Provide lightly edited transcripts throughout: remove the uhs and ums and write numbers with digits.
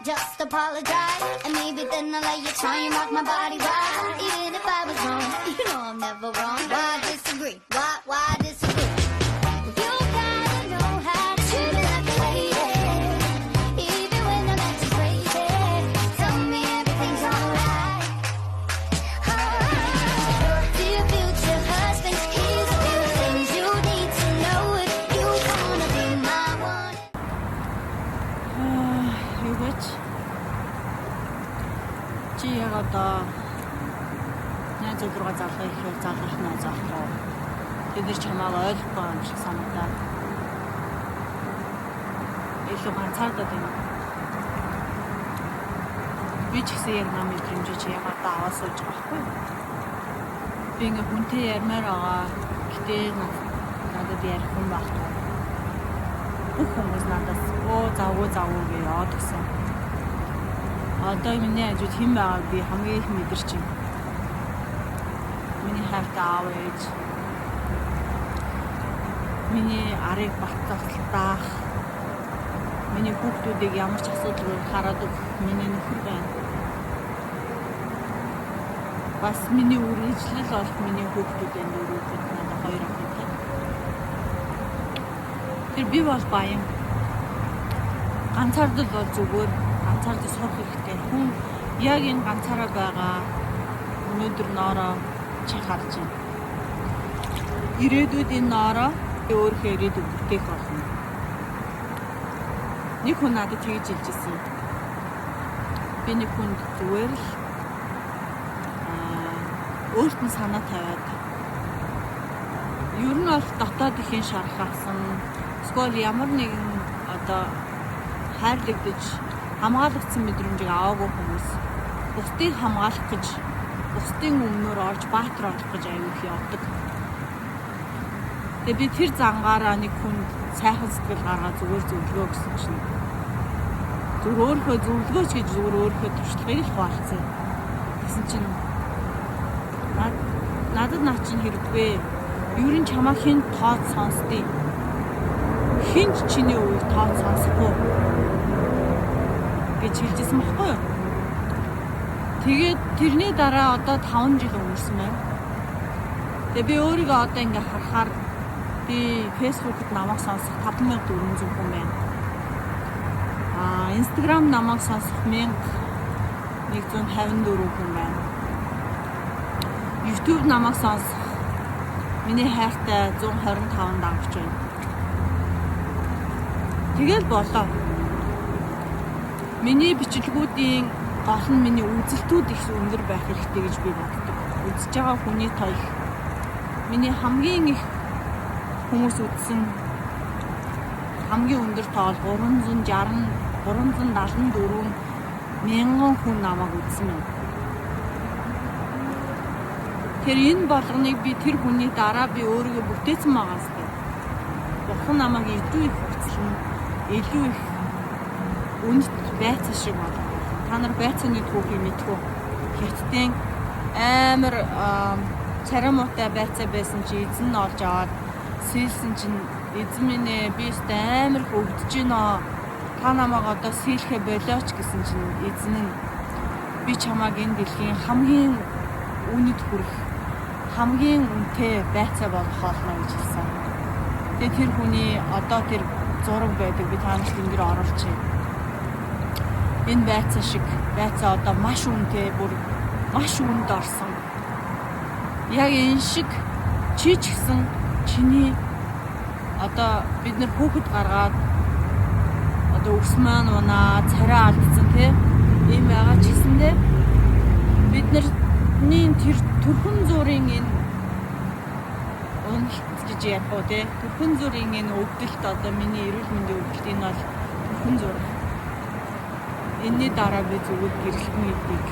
Just apologize, and maybe then I'll let you try and rock my body right. Even if I was wrong, you know I'm never wrong. Why disagree? Why disagree? You gotta know how to treat me like a lady, even when I'm acting crazy. Tell me everything's alright. Oh, dear future husband, here's a few things you need to know if you wanna be my one. Юу гэж? Чи яг одоо найз руугаа залгах ихээр залгах найз авах. Тэд нар чамааг ойлгохгүй юм шиг санагдаад. Илүү ганцаардаад байна. Би ч гэсэн яг нам мэдрэмжээ чи яг одоо аваад сууж байгаа байхгүй юу? Би ингээ хүнтэй ярмаар байгаа. Гэтэ надад ярих хүн байхгүй. Бүх хүмүүс надаас өө завгүй завгүй гэж яваад гисэн. Одоо миний хажууд хэн байгааг би хамгийн их мэдэрч байна. Миний хайртай аав ээж. Миний арыг батталдаах. Миний хүүхдүүдийг ямар ч асуудалгүй хараад өгөх миний нөхөр байна. Бас миний үргэлжлэл болох миний хүүхдүүд энэ дөрөв хүүхэд, надад хоёр охинтой. Тэр би бол баян. Ганцаардал бол зүгээр, ганцаардаж сурах хэрэгтэй. Хүн яг энэ ганцаараа байгаа өнөөдөр ноороо чи харж байна. Ирээдүйд энэ ноороо өөрийнхөө ирээдүйг бүтээх болно. Нэг хүн надад тэгж хэлж ирсэн. Би нэг хүнд зүгээр л өөрт нь санаа тавиад, ер нь бол дотоод ихийн шарах авсан. Эсвэл ямар нэгэн одоо хайрлагдаж хамгаалагдсан мэдрэмжийг аваагүй хүмүүс бусдыг хамгаалах гэж, бусдын өмнөр орж баатар болох гэж аюу их явдаг. Тэгээ би тэр зангаараа нэг хүнд сайхан сэтгэл гаргаа зүгээр зөвлөгөө гэсэн чинь зүгээр өөрийнхөө зөвлөгөөч гэж зүгээр өөрийнхөө туршлагыг л хуваалцсан. Тэгсэн чинь надад наа чинь хэрэггүй. Ер нь чамаа хэн тооц сонсдیں۔ Хэн ч чиний үгийг тооц сонсохгүй гэж хэлжсэн баггүй юу? Тэгээд тэрний дараа одоо 5 жил өнгөрсөн байна. Тэгээ би өөрийгөө одоо ингээ харахаар би Facebook-д намайг сонсох 5400 хүн байна. Instagram намайг сонсох 1154 хүн байна. YouTube намайг сонсох миний хайртай 125 дагагч байна. Тэгэл болоо. Миний бичлэгүүдийн гол нь миний үзэлтүүд их өндөр байх хэрэгтэй гэж би боддог. Үзэж байгаа хүний тоёл. Миний хамгийн их хүмүүс үзсэн хамгийн өндөр тоол 360 374 мянган хүн намайг үзсэн байна. Тэр энэ болгоныг би тэр хүний дараа би өөрийгөө бүтээсэн байгаа сте. Бурхан намайг илүү их хуцлана, илүү их үнэт байцаа шиг болгох. Та нар байцааны түүхийг мэдэх үү? Хятадын амар царай муутай байцаа байсан чи эзэн нь олж аваад сэлсэн чинь эзэн минь ээ, би өстой амар их өвдөж гинөө. Та намайг одоо сэлэхэ болооч гэсэн чинь эзэн нь би чамайг энэ дэлхийн хамгийн үнэт хүрэх хамгийн үнэтэй байцаа болгох болно гэж хэлсэн. Тэгээ тэр хүний одоо тэр зураг байдаг, би та нарт энэ дэр оруулчихъя. Энэ байцаа шиг байцаа одоо маш үнэтэй, бүр маш үнэд орсон. Яг энэ шиг чи ч гэсэн чиний одоо бид нар хүүхэд гаргаад одоо өс маань унаа, царай алдсан тий ийм байгаа ч гэсэндээ бид нарны тэр төрхөн зуурын энэ уналт гэж ярих уу тий төрхөн зуурын энэ өвдөлт, одоо миний эрүүл мэндийн өвдөлт, энэ бол төрхөн зуур. Энэний дараа би зүгээр гэрэлтэнэ гэдгийг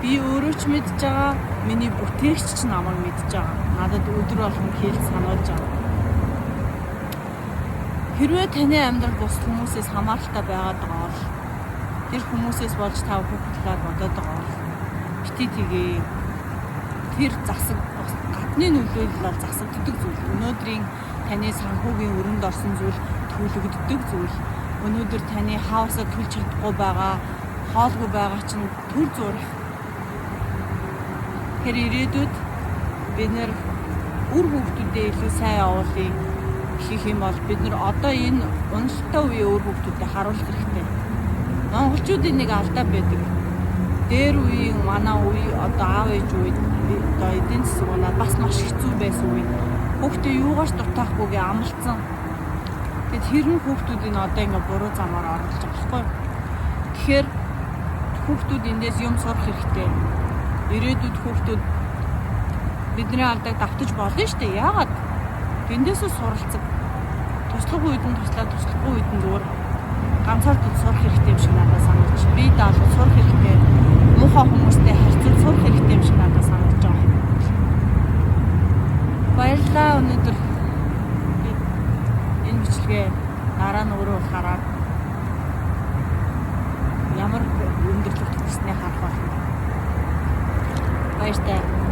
би өөрөө ч мэдж байгаа, миний бүтээгч ч намайг мэдж байгаа. Надад өдөр болгон хэлж сануулж байгаа. Хэрвээ таны амьдрал бус хүмүүсээс хамааралтай байгаад байгаа бол, тэр хүмүүсээс болж та хүүхэд талаар бодоод байгаа бол бити тгээ. Тэр засаг гадны нөлөөлөл бол засагддаг зүйл. Өнөөдрийн таны санхүүгийн өрөнд орсон зүйл төлөгддөг зүйл. Өнөөдөр таны хаусаа төлж чадахгүй байгаа Хоолгүй байгаа чинь төр зурх. Тэгэхээр ирээдүйд бид нэр үр хүүхдүүдээ илүү сайн явуулъя гэх юм бол бид нар одоо энэ уналттай үеийн үр хүүхдүүдэд харуулах хэрэгтэй. Монголчуудын нэг алдаа байдаг. Дээр үеийн манай үе одоо аав ээж үед одоо эдийн засаг унаад бас маш хэцүү байсан үед хүүхдээ юугаарч дутаахгүйгээ амлцсан. Тэгэд хэрэн хүүхдүүдийг одоо ингээ буруу замаар оруулж байгаа байхгүй юу? Тэгэхээр хүүхдүүд эндээс юм сурах хэрэгтэй. Ирээдүйд хүүхдүүд бидний алдааг давтаж болно шүү дээ. Яагаад? Тэндээсээ суралцаг. Туслах үед нь туслаа, туслахгүй үед нь зүгээр ганцаар сурах хэрэгтэй юм шиг надад санагдаж. Би даалгавар сурах хэрэгтэй. Муухай хүмүүстэй харьцаж сурах хэрэгтэй юм шиг надад санагдаж байгаа. Баярлалаа, өнөөдөр би энэ бичлэгээ дараа нь өөрөө хараад ямар өндөрлөгт хүрснийг харах болно. Баяртай.